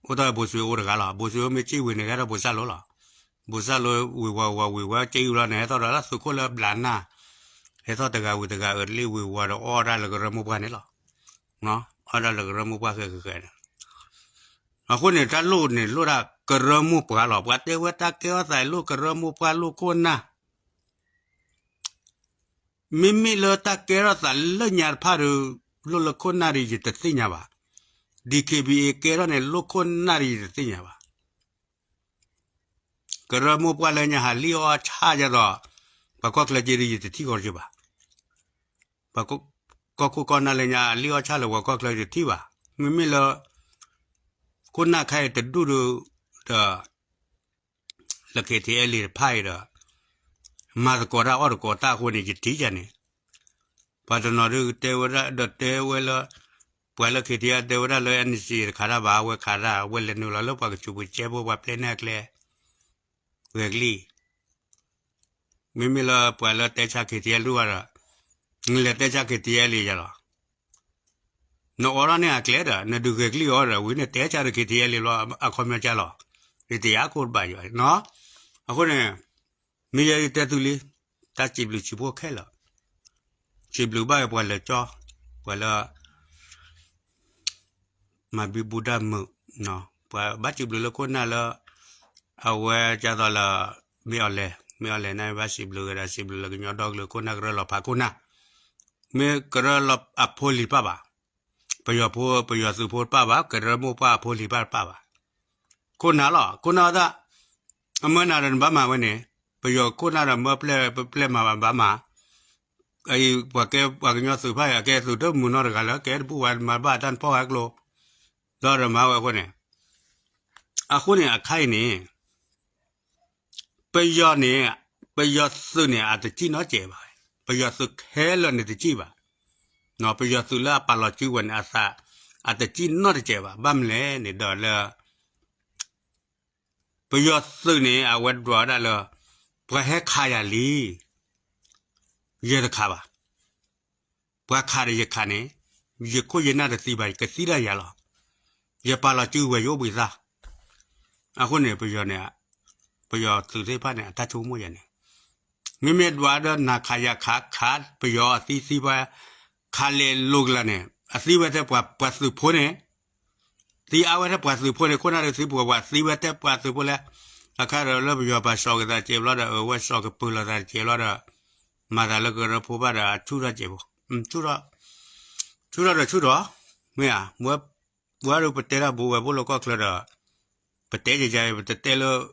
အိၣ်တ့ၢ်ဘိၣ်စွ့အိၣ်တဂၤလီၤ. ဘိၣ်စွ့အိၣ်မ့ၢ်ကၠံၣ်ဝံၤန့ၣ် ဟဲထီၣ်ဘိၣ်စၢ်လိလီၤ. ဘိၣ်စၢ်လိဝံၤဝီၤဝီၤဝံၤဝဲကၠံၣ်ဝံၤလီၤန့ၣ် ဟဲထီၣ်ဒီးလၢသုးခိၣ်လၢဘျးနၢ်, ဟဲထီၣ်တဂၤဝံၤတဂၤအၢတလံဝံၤဝီၤဒီးအီၣ်ဒၣ်လၢကရၢမိၢ်ပှၢ်န့ၣ်လီၤ. အီၣ်ဒၣ်လၢကရၢမိၢ်ပှၢ်ဃဲးဃဲးဃဲးန့ၣ် အဃိန့ၣ် တၢ်လိၣ်န့ၣ်လိၣ်ဒၣ်ကရၢမိၢ်ပှၢ်လီၤ. ပှၤတဲဝဲတၢ်ကဲထီၣ်သးလိၣ်ကရၢမိၢ်ပှၢ်လိၣ်ခိၣ်နၢ်, မ့မ့ၢ်လၢတၢ်ကဲထီၣ်သးလၢညါတဖၣ်ဒီး လိၣ်လၢခိၣ်နၢ်ဒီးယတသ့ၣ်ညါဘၣ်. ဒ် ခ့ဘံအ့ ကဲထီၣ်န့ၣ် လိၣ်ခိၣ်နၢ်ဒီးယတသ့ၣ်ညါဘၣ်. ကရၢမိၢ်ပှၢ်လၢညါဟးလံၣ်အီၣ်ဆၣ်ယၤဒီး ပှၤကီၢ်ချၢက့ဒီးယတထံၣ်ဃီက့ဘၣ်. ပှၤကီၢ်ခိၣ်ကီၢ်နၢ်လၢညါလံၣ်အီၣ်ဆၣ်လၢပှၤကီၢ်ချၢယတထံၣ်ဘၣ်. မ့မ့ၢ်လၢ ခိၣ်နၢ်ခဲအံၤတဒူၣ်ဒီး ဒီး လၢ ခ့ထံအဲလ်အ့ တဖၣ်အံၤဒီး မၤသကိးတၢ်အီၣ်သကိးတၢ်အဃိန့ၣ် ယထံၣ်ယၤန့ၣ်, ပှၤတနီၤဒုးတဲဝဲဒၣ်ဒီးတဲဝဲလၢ ပှၤလၢ ခ့ထံအဲလ် တဲဝဲဒၣ်လၢ အၣ်နံၣ်စံၣ် တခးတၢ်ဘၣ် အဝဲခးတၢ် အဝဲလဲၤနုာ်လီၤလၢပှၤကစူးပူၤကဲဖိ ပှၤပျဲန့ၢ်အကျဲ ဂဲၤကလံၣ်, မ့မ့ၢ်လၢပှၤလၢတဲဆါ ခ့ထံအဲလ် ဒူၣ်ဘၣ်ဒီး နလဲၤတဲဆါ ခ့ထံအဲလ်အ့ ယၤလီၤ. နအိးထီၣ်န့ၢ်အကျဲဒီး နဒုးဂဲၤကလံၣ်အီၤဒီး ဝံၤနတဲဆါဒီး ခ့ထံအဲလ်အ့ လီၤ အခီပညီကၢ်လီၤ. ယတယာ်ခိၣ်တဘၣ်ယီၤနီၤ. အဃိန့ၣ် မ့ၢ်ယဲယတဲသုလံ, တၢ်စံးဘျုးစံးဖှိၣ်ခဲလၢာ်, စံးဘျုးဘၣ်ပှၤလၢကၠီ, ပှၤလၢ မၤဘံဘူတၢ်မုာ်, ပှၤဘၣ်စံးဘျုးလၢခိၣ်နၢ်လၢ အဝဲကၢ်သိးလၢ မ့ၢ်အီၤလဲၣ်, မ့ၢ်အီၤလဲၣ်န့ၣ် ဘၣ်စံးဘျုးကဒီး စံးဘျုးလၢကညီဒီကလုာ်ခိၣ်နၢ်ကရၢလီၤဖးခိၣ်နၢ်, မ့ၢ်ကရၢလီၤအဖိလံၤတဖၣ်ဘၣ်, ပယီၤဖိ ပယီၤသုးဖိတဖၣ်ဘၣ်, ကရၢမိၢ်ပှၢ်အဖိလံၤတဖၣ်တဖၣ်ဘၣ်, ခိၣ်နၢ်လီၤ ခိၣ်နၢ်အသး, အမၢနၤဒီးနဘၣ်မၤဝဲန့ၣ်, ပယီၤခိၣ်နၢ်ဒီးမၢပျဲၢ်ပျဲၢ်မၤဘၣ်မၤ အံၤ ပှၤကဲပှၤကညီသုးတဖၣ်အံၤ အကဲသုးတမုာ်နီတဂၤလၢ ကဲတဘူၣ်ဝဲမၤဘၣ်တၢ်နဖီၣ်ဝဲကျိ, ဒီးမၤဝဲအဃိန့ၣ်, အဃိန့ၣ်အခါအံၤန့ၣ် ပယီၤန့ၣ်, ပယီၤသုးန့ၣ် အတစံၣ်နီတစဲးဘၣ်, ပယီၤသုးခဲလၢာ်န့ၣ်တစံၣ်ဘၣ်, ပယီၤသုးလၢအပာ်လီၤစုဝဲန့ၣ် အသး အတစံၣ်နီတစဲးဘၣ်, ဘၣ်မနုၤလဲၣ်န့ၣ်ဒီးလၢ ပယီၤသုးန့ၣ် အဝဲဒွးဝဲဒၣ်လၢ ပှၤဟဲခးယၤလံ, ယတခးဘၣ်, ပှၤခးဒီးယခးန့ၣ်, ယခိၣ်ယနၢ်တသံဘၣ် ကသံဒၣ်ယၤလီၤ, ယပာ်လီၤစုဝဲယအိၣ်ဘှံးသၣ်, အဃိန့ၣ် ပယီၤန့ၣ်, ပယီၤသုးသ့ၣ်တဖၣ်န့ၣ် အတၢ်ဆိကမိၣ်ယၤန့ၣ်, မ့မ့ၢ်ဒွးဒီးနၤခးယၤခး ခးပယီၤအသံသံပှၤ, ခးလဲၤလိၤကလာ်န့ၣ် အသံဝဲထဲပှၤသုးဖိန့ၣ် သံအါဝဲထဲပှၤသုးဖိန့ၣ် ခိၣ်နၢ်ဒီးသံပှၤပှၤသံဝဲထဲပှၤသုးဖိလဲၣ်, အခါဒီးလၢပယီၤပာ်စီၤက့ၤသးတစဲးဘျီဒီး အဝဲစီၤကပၢၤလီၤသးတစဲးဘျီဒီး မၤသးလၢကရၢဖိဘၣ်ဒီး ဆူၣ်ထီၣ်စဲးဖိ, ဆူၣ်ထီၣ်ဒီးဆူၣ်ထီၣ်, မ့ၢ်ဧါ, ဝဲဒီးပတဲတၢ်ဘူးဝဲဖိလၢကီၢ်ချၢဒီး ပတဲယယၤ ပတတဲလၢ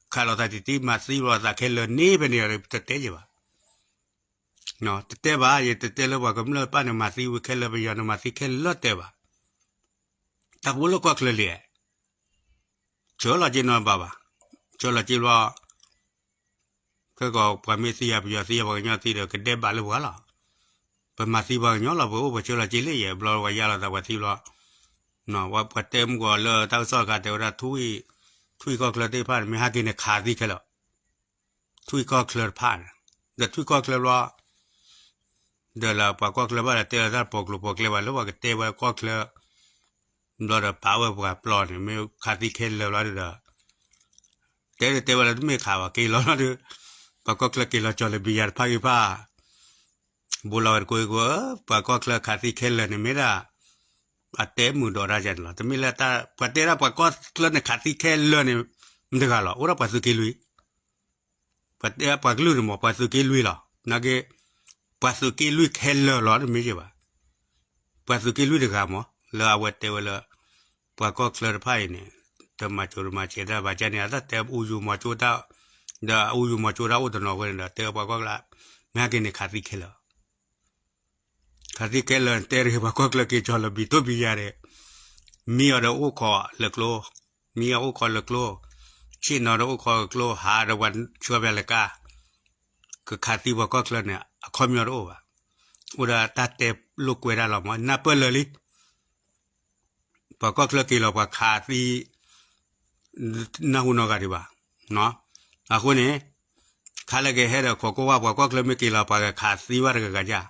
ခးလိာ်သးတံၢ်တံၢ် မၤသံလိာ်သးခဲလၢာ်န့ၣ်ဖဲန့ၣ်ဒီး ပတတဲယၤဘၣ် တတဲဘၣ်, ယတတဲလၢပှၤကမျၢၢ်တဖၣ်န့ၣ် မၤသံဝံၤခဲလၢာ် ပယီၤန့ၣ်မၤသံခဲလၢာ်တဲဘၣ်. တၢ်ဖိလၢကီၢ်ချၢလံ, ဆှၢလီၤက့နီတဘၣ်ဘၣ်, ဆှၢလီၤက့ဘျီ, ခဲကီးပှၤမ့ၢ်သံယၤ ပယီၤသံယၤ ပှၤကညီသံဒီး ကဒဲးဘၣ်လၢပှၤလီၤ. ပမၤသံပှၤကညီလီၤ ပအိၣ်ပှၤဆှၢလီၤက့လံယဲ ဘျီပှၤယါလီၤသးပှၤသံဘျီ, ပှၤတဲမုၢ်ကီးလၢတၢ်ကစီၣ်တခါတဲဝဲဒၣ် ထွံၣ်ကီၢ်ချၢသ့ၣ်တဖၣ်န့ၣ် မ့ၢ်ဟဲက့ၤန့ၣ်ခးသံခဲလၢာ် ထွံၣ်ကီၢ်ချၢတဖၣ်န့ၣ်, ဒီးထွံၣ်ကီၢ်ချၢဘျီ, ဒီးလၢပှၤကီၢ်ချၢဘၣ်ဒီးတဲလီၤတၢ်ပိာ်ကျိၤပိာ်ကျဲဘၣ်လၢပှၤကတဲဝဲကီၢ်ချၢ, ဘျီဒီးပာ်ဝဲပှၤပျီန့ၣ် မ့ၢ်ခးသံခဲလၢာ်ဘျီဒီး, တဲတတဲဝဲလၢတမ့ၢ်ခးဘၣ်က့ၤလီၤလီၤဒီး, ပှၤကီၢ်ချၢက့ၤလီၤကၠီၤလၢဘံယၤတဖၣ်ဂ့ၤဖၣ် ဘူးလီၤဝဲတကိးဂ့ၤကိး, ပှၤကီၢ်ချၢခးသံခဲလၢာ်န့ၣ်မ့ၢ်ဒၣ်, အတဲမုာ်ဒိးတၢ်ယဲန့ၣ်လီၤ. တမ့ၢ်လၢပှၤတဲဒၣ်ပှၤကီၢ်ချၢန့ၣ်ခးသံခဲလၢာ်န့ၣ်, မတဂၤလီၤ အိၣ်ဒၣ်ပှၤသုးက့လွံၢ်, ပှၤတဲပှၤကလုာ်န့ၣ်မ့ၢ် ပှၤသုးက့လွံၢ်လီၤ. နာ်က့, ပှၤသုးက့လွံၢ်ခဲလၢာ်လီၤ တမ့ၢ်ယဲဘၣ်. ပှၤသုးက့လွံၢ်တဂၤမ့ၢ် လၢအဝဲတဲဝဲလၢ ပှၤကီၢ်ချၢတဖၣ်အံၤန့ၣ်, တမၤကၠိတမၤစဲးတၢ်ဘၣ်ကန့ၣ် အတၢ်တဲအူယူၤမီၤကၠိတၢ်, ဒီးအူယူၤမီၤကၠိတၢ်အိၣ်တနီၤဝဲန့ၣ်ဒီး တဲပှၤကီၢ်ချၢ, မ့ၢ်ဟဲက့ၤန့ၣ်ခးသံခဲလၢာ် ခးသံခဲလၢာ် တဲတဂ့ၤ ပှၤကီၢ်ချၢက့ၤကၠီၤလီၤဘံတိၢ်ဘံယၤဒီး, မံအီၤဒီးအိၣ်ခိးလၢကျိ, မံအီၤအိၣ်ခိးလၢကျိ, ဆ့ၣ်နီၤဒီးအိၣ်ခိးလၢကျိ ဟးဒီးပှၤဆှၢပၠးလၢကါ, ကခးသံပှၤကီၢ်ချၢန့ၣ် အခီပညီတအိၣ်ဘၣ်. အိၣ်ဒီးတၢ်တဲလိာ်ကွဲတၢ်လီၤမး နၢ်ပၢၢ်လၢာ်လံ ပှၤကီၢ်ချၢက့ၤလီၤပှၤခးသံ နၢ်ဟူနီတဂၤဒံးဘၣ်. အဃိန့ၣ် ခါလၢကဟဲဒီးခိးကွၢ်ဝဲပှၤကီၢ်ချၢမ့ၢ်က့ၤလီၤ ပှၤကခးသံဝဲတဂၤဂၤယါ,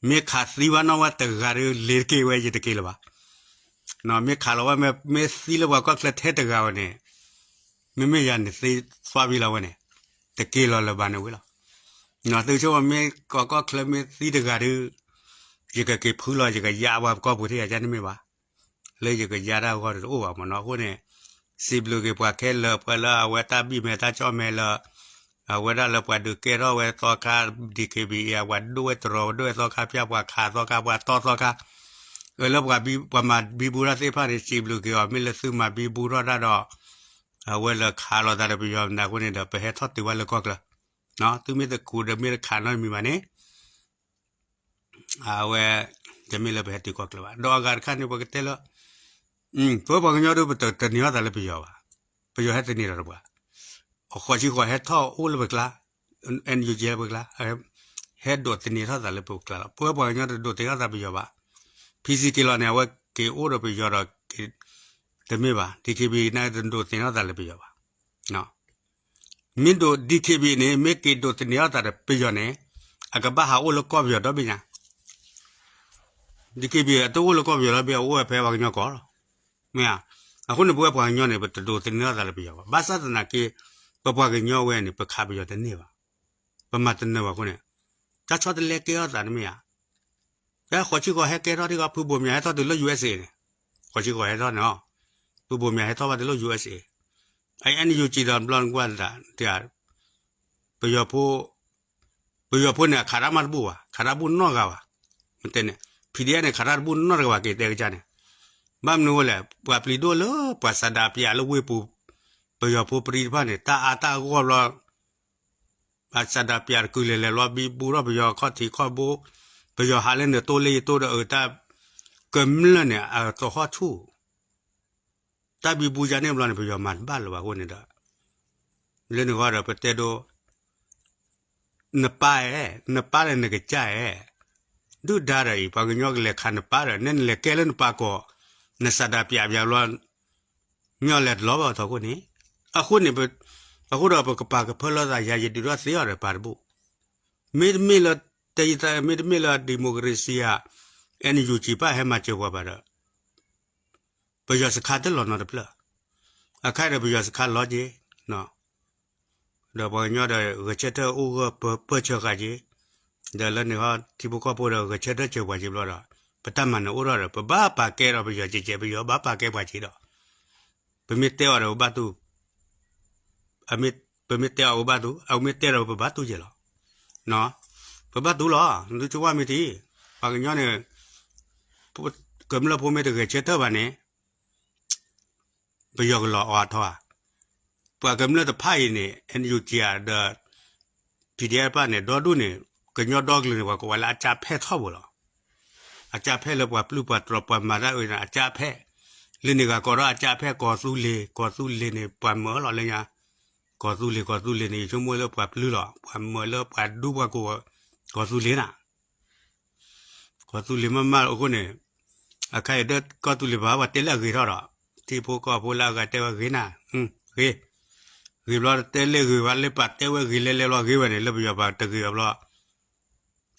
မ့ၢ်ခးသံဝဲနီၢ်ဝဲတဂၤဒီး လ့ၤတက့ၤဝဲ ယတက့ၤလၢၤဘၣ်. မ့ၢ်ခးလီၤဝဲ မ့ၢ်သံလၢပှၤကီၢ်ချၢထဲတဂၤဝဲန့ၣ် မ့မ့ၢ်ယၤန့ၣ်သ့သွါဘံလီၤဝဲန့ၣ် တက့ၤလီၤလၢၤဘၣ်န့ၣ်ဝံၤလီၤ. သုဆိကမိၣ်မ့ၢ်ကီၢ်ကီၢ်ချၢမ့ၢ်သံတဂၤဒီး ယကက့ၤဖုလီၤ ယကယါပှၤကီၢ်ပူၤထံၣ်ယၤကန့ၣ်မ့ၢ်ဘၣ်. လၢယကယါတၢ်အဂီၢ်တအိၣ်ဘၣ်မ့ၢ်နီၤ. အဃိန့ၣ် စံးဘျုးက့ၤပှၤခဲလၢာ်ပှၤလၢအဝဲတၢ်ဘံၣ်မဲာ်တၢ်ကၠီၣ်မဲာ်လၢ အဝဲဒၣ်လၢပှၤဒုးကဲထီၣ်ဝဲသီခါ DKBA အပှၤဒိၣ်ဝဲတရီၤဒိၣ်ဝဲသီခါဖၠၣ် ပှၤခးသီခါ ပှၤတီၢ်သီခါ လၢပှၤမၤဘံဘူထီၣ်သ့ၣ်တဖၣ်န့ၣ် စံးဘျုးက့ၤအီၤ မ့ၢ်လၢသုမၤဘံဘူထီၣ်တၢ်ဒီး အဝဲလၢခးလိာ်သးဒီးပယီၤမနုၤအဃိန့ၣ်ဒီး ပဟဲထီၣ်တုၤဘၣ်လၢကီၢ်ချၢ သုမ့ၢ်တခူးဒီးမ့ၢ်တခးနီတမံၤဘၣ်န့ၣ် အဝဲ တမ့ၢ်လၢပဟဲတုၤကီၢ်ချၢဘၣ်. ဒီးအဂၤတခါန့ၣ် ပကတဲလၢ ပဝဲပှၤကညီဒီး ပတသန့ၤထီၣ်သးလၢပယီၤဘၣ်. ပယီၤဟဲသန့ၤဒီးပှၤ အဃိးဆံဃိးဟဲထီၣ်အိၣ်လၢပကျါ NUG လၢပကျါ ဟဲဒိးသန့ၤထီၣ်သးလၢပကျါလီၤ. ပဝဲပှၤကညီတဒိးသန့ၤထီၣ်သးပယီၤဘၣ်. PC က့ၤလီၤန့ၣ် အဝဲက့ၤအိၣ်ဒီးပယီၤဒီး တမ့ၢ်ဘၣ် DKBA န့ၣ်တဒိးသန့ၤထီၣ်သးလၢပယီၤဘၣ်. မ့ၢ်ဒိး DKBA န့ၣ် မ့ၢ်က့ၤဒိးသန့ၤထီၣ်သးဒီးပယီၤန့ၣ် အကဘၣ်ဟးအိၣ်လၢကီၢ်ပယီၤဒီဘ့ၣ်ညါ DKBA အတအိၣ်လၢကီၢ်ပယီၤဒီဘ့ၣ် အအိၣ်ဝဲဖဲပှၤကညီကီၢ်လီၤ. မ့ၢ်ဧါ. အဃိန့ၣ် ပဝဲပှၤကညီန့ၣ် ပတဒိးသန့ၤထီၣ်သးလၢပယီၤဘၣ်. ဘၣ်ဆၣ်သနာ်က့ ပပှၤကညီဝဲန့ၣ် ပခးပယီၤတန့ၢ်ဘၣ်. ပမၤတနၢၤဘၣ်အဃိန့ၣ် တၢ်ဆီတလဲကဲထီၣ်သးတမ့ၢ်ဧါ. ဖဲဃိးဆံဃိးဟဲကဲထီၣ်ထံကီၢ် ဖုဘိၣ်မၠးဟဲထီၣ်တုၤလၢ USA န့ၣ် ဃိးဆံဃိးဟဲထီၣ်န့ၣ်လီၤ. ဖုဘိၣ်မၠးဟဲထီၣ်ဘၣ်တုၤလၢ USA အ NUG ဒီးဘျီနကွၢ်တၢ် ပယီၤဖိ ပယီၤဖိန့ၣ် အခးတၢ်မးတဘူၣ်ဘၣ် ခးတၢ်ဘူၣ်နီတဂၤဘၣ်. မ့ၢ်တဲန့ၣ် PDF န့ၣ် ခးတၢ်တဘူၣ်နီတဂၤဘၣ် က့ၤတဲကစၢ်န့ၣ် ဘၣ်မနုၤအဃိလဲၣ် ပှၤပျံၤဒိၣ်လၢပှၤဆန္ဒပြလၢဝ့ၢ်ပူၤ ပယီၤဖိပရံတဖၣ်န့ၣ် တၢ်အါတၢ်ဂီၢ်ဘျီ အဆန္ဒပြတကုာ်လဲၤလဲၤဘျီ ဘံဘူထီၣ်ပယီၤခီၣ်ထံးခီၣ်ဘိ ပယီၤဟးလၢနတိၢ်လၢယတိၢ်ဒီးအတၢ် ကမျၢၢ်န့ၣ် အသဟီၣ်ဆူၣ် တၢ်ဘံဘူယါန့ၣ်ဘျီန့ၣ် ပယီၤမၤတဘၣ်လၢၤဘၣ်အဃိန့ၣ်ဒီး လၢနဂီၢ်ဒီးပတဲဒိ နပၢ်ဧၢ, နပၢ်ဒီးနကစၢ်ဧၢ, ဒုၣ်ဒါဒီးအံၤ ပှၤကညီကလဲၤခးနပၢ်ဒီး နဲနလဲၤကဲလၢနပၢ်ကီၢ်, နဆန္ဒပြဘၣ်ဘျီ မ့ၢ်အီၤလဲၤတလီၤဘၣ်ထီခိၣ်န့ၣ်, အဃိန့ၣ် အဃိဒီးပကပာ်ကဖၢလၢသးယၤ ယဒုးထီၣ်သ့အီၤဒီးပာ်တဘူၣ်, မ့တမ့ၢ်လၢ တယသး မ့တမ့ၢ်လၢ democracy ဧါ, NUG ပၣ်ဟဲမၤစၢၤပှၤဘၣ်ဒီး ပယီၤစခါတလီၤနီတဖျၢၣ်, အခါဒီးပယီၤစခါလီၤက့ၤ, ဒီးပှၤကညီဒီးဂဲၤဆၢထၢၣ်အိၣ်ဂၢၢ်ပၢဆၢဃာ်က့ၤ, ဒီးလၢန့ၣ်ဟီထံဖိကီၢ်ဖိဒီးဂဲၤဆၢထၢၣ်စၢၤပှၤက့ၤဘျီဒီး ပတၢ်မၤနၢၤအိၣ်ထီၣ်ဒီး ပဘၣ်ပာ်ကဲဒီးပယီၤကဲကဲ ပယီၤဘၣ်ပာ်ကဲပှၤက့ၤဒီး ပမ့ၢ်တဲအီၤဒီးပဘၣ်တူၢ်, ပမ့ၢ်တဲအီၤပဘၣ်တူၢ်, အမ့ၢ်တဲဒီးပဘၣ်တူၢ်ကဲလီၤ, ပဘၣ်တူၢ်လီၤ, ဒုးဆိကမိၣ်မ့ၢ်ထံ, ပှၤကညီန့ၣ် ကမျၢၢ်ဖိမ့ၢ်တဂဲၤဆၢထၢၣ်ဘၣ်န့ၣ် ပယီၤကလီၤအီၤထီဧါ, ပှၤကမျၢၢ်တဖၣ်အံၤန့ၣ် NUG ဒီး PDF တဖၣ်န့ၣ် ဒီဒူၣ်န့ၣ် ကညီဒီကလုာ်န့ၣ် ပှၤကိးဝဲလၢအကၢ်ဖဲၣ်ထီဘိလီၤ, အကၢ်ဖဲၣ်လၢပှၤပျုၢ်ပှၤတြီၤပှၤမၤတၢ်အၢန့ၣ် အကၢ်ဖဲၣ်, လၢန့ၣ်ဂၤကီးဒီးအကၢ်ဖဲၣ် ကီၢ်သူလ့ၤ ကီၢ်သူလ့ၤန့ၣ် ပှၤမၢလီၤလၢညါ, ကီၢ်သူလ့ၤ ကီၢ်သူလ့ၤန့ၣ် ယဆိကမိၣ်လၢပှၤပျုၢ်လီၤ ပှၤမၢလၢပှၤဒူပှၤကိး ကီၢ်သူလ့ၤနၤ ကီၢ်သူလ့ၤမးမးအဃိန့ၣ်, အခါအံၤဒီးကီၢ်သူလ့ၤဘၣ် ပှၤတဲလၢအဂ့ၤထီၣ်ဒီး, ထံဖိကီၢ်ဖိလၢအဂၤတဲဝဲဂ့ၤနၤ, ဂ့ၤ, ဂ့ၤဘျီတဲလၢဂ့ၤဝဲလၢပှၤတဲဝဲဂ့ၤလဲၤလဲၤဘျီဂ့ၤဝဲန့ၣ် လၢပယီၤပှၤတဂ့ၤအဘျီ,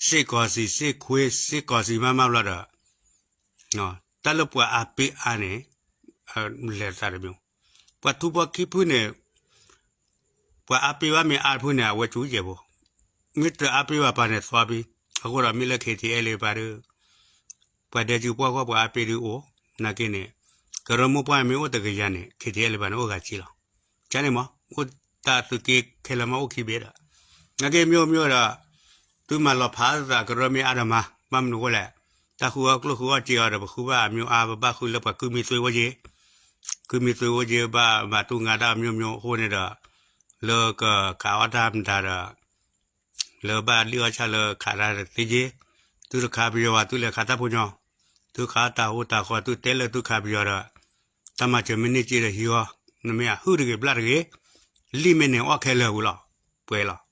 စ့ၢ်ကီးစံးစ့ၢ်ခွ့စ့ၢ်ကီးစံးမးမးဘျီဒီး တၢ်လၢပှၤအါပ့အါန့ၣ် လဲၤသးတမံၤ, ပှၤထူဖီခံဖုန့ၣ် ပှၤအါပ့ဘၣ်မ့ၢ်အါတဖုန့ၣ် အဝဲကၠူကဲးဖိ, မ့ၢ်တအါပ့ဘၣ်ပှၤန့ၣ်သွါပံ, အဃိဒီးမ့ၢ်လၢ KTLA ပှၤဒီး ပှၤဒဲကၠူပှၢ်ဃီပှၤအါပ့ဒုးအိၣ်, နာ်က့န့ၣ် ကရၢမိၢ်ပှၢ်မ့ၢ်အိၣ်တကယၤန့ၣ် KTLA ပှၤန့ၣ်အိၣ်ဂၤဆံလီၤ, ကန့ၣ်မ့ၢ် အိၣ်တၢ်သုးက့ခဲလၢာ်မးအိၣ်ခံဘ့ၣ်ဒီး, နာ်က့မ့ၢ်အိၣ်မ့ၢ်အိၣ်ဒီး သုမၤလီၤဖးသးကရၢမ့ၢ်အါဒီးမၤ, ဘၣ်မနုၤအဃိလဲၣ်, တၢ်ဃုအီၣ်ကျိၣ်ဃုအီၣ်စ့အီၤဒီး ပဃုဘၣ်အမျိုးအါ, ပဘၣ်ဃုလၢပှၤကုၢ်မံသွ့အိၣ်က့ၤ, ကုၢ်မံသွ့အိၣ်က့ၤ ဘၣ်မၤတူၢ်ငါတၢ်မျိုးမျိုးအဃိန့ၣ်ဒီး လၢကခးအီၣ်တၢ်မတၤဒီး လၢဘၣ်လံၣ်အီၣ်ဆၣ်လၢခးတၢ်တသ့က့ၤ, သုတခးပယီၤဘၣ် သုလဲၤခးတၢ်ဖိညီ, သုခးတၢ်ဟူတၢ်ဃီ သုတဲလၢသုခးပယီၤဒီး တၢ်မၤစၢၤမ့ၢ်န့ၢ်က့ၤဒီးဟံးအီၤ, နမ့ၢ်အဟုၣ်တဂ့ၤဘျၣ်တဂ့ၤ, လံၣ်မ့ၢ်န့ၣ်အီၣ်ခဲလၢာ်ဝံၤလီၤ, ပှဲၤလီၤ,